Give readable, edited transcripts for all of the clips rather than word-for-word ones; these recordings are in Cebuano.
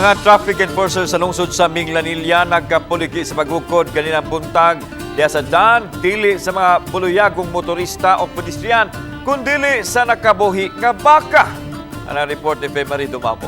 Mga traffic enforcer sa lungsod sa Minglanilla nagkapuligi sa pagukod kaninang buntag diya sa daan, dili sa mga buluyagong motorista o pedestrian, kundili sa nakabuhi nga baka. Ang report ni Femary Dumabo.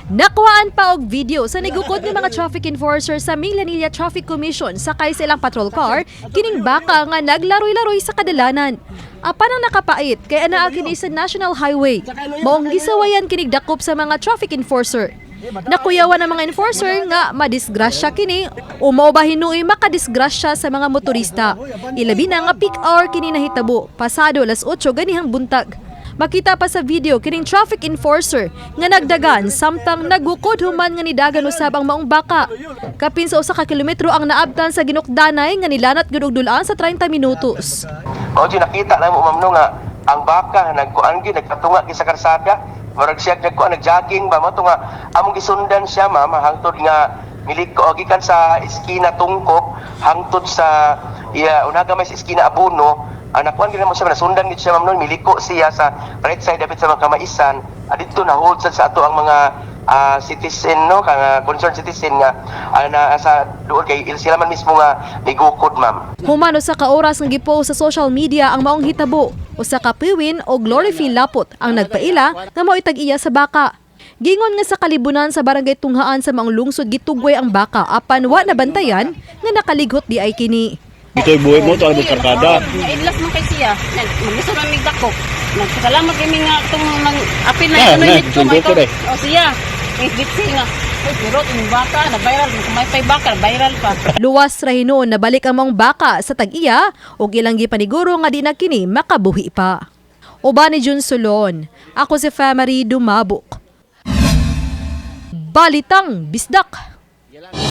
Nakuhaan pa og video sa nigukod ng mga traffic enforcer sa Minglanilla Traffic Commission sakay sa ilang patrol car kining baka nga naglaroy-laroy sa kadalanan. Apan ang nakapait kay anaa kini sa National Highway. Maong gisawayan kinig dakop sa mga traffic enforcer. Nakuyawan ang mga enforcer nga madisgrasya kini o mao ba hinuoy makadisgrasya sa mga motorista. Ilabi na nga peak hour kini nahitabo, pasado alas 8 ganihang buntag. Makita pa sa video kining traffic enforcer nga nagdagan samtang nagukod human nga nidagan usab ang maong baka. Kapin sa 1 ka kilometro ang naabtan sa ginukdanay nga nilanat gud og dul-an sa 30 minutos. Mao jud nakita na mo, ma'am, no, nga ang baka nagkuan gyud, nagkatunga gyud sa karsada. Murag siya nagkuan, nagjogging ba mo to nga among gisundan siya, ma'am, hangtod nga miliko gikan sa eskina Tungkok hangtod sa iya unaga may sa eskina Abuno. Ang nakuan gyud mo siya, nasundan gyud siya, ma'am, no, miliko siya sa right side dapit sa mga kamaisan. Adito na hold sad sa ato ang mga citizen, no, kang concerned citizen nga na sa duol kay sila man mismo nga migukod, ma'am. Human 1 ka oras nga gipost sa social media ang maong hitabo, usa ka piwin o Glory Lapot ang nagpaila nga mao'y tag-iya sa baka. Gingon nga sa kalibunan sa barangay Tunghaan sa maong lungsod gitugway ang baka apan wa nabantayan nga nakalighot di ay kini. Ito'y buhay mo, ito ang karkada. Naidlas man kay siya. Gusto na mig dako. Nagpasalamat kami nga itong nang apil na Ah, ito na, nito sundo ko eh. O siya. Ang gitsi nga. Uy, pero yung baka na viral, kung may pay baka, viral pa. Luwas ra hinuon nabalik ang maong baka sa tag-iya ug ilang gipaniguro nga di na kini makabuhi pa. Uban ni Jun Solon, ako si Famary Dumabok. Balitang Bisdak.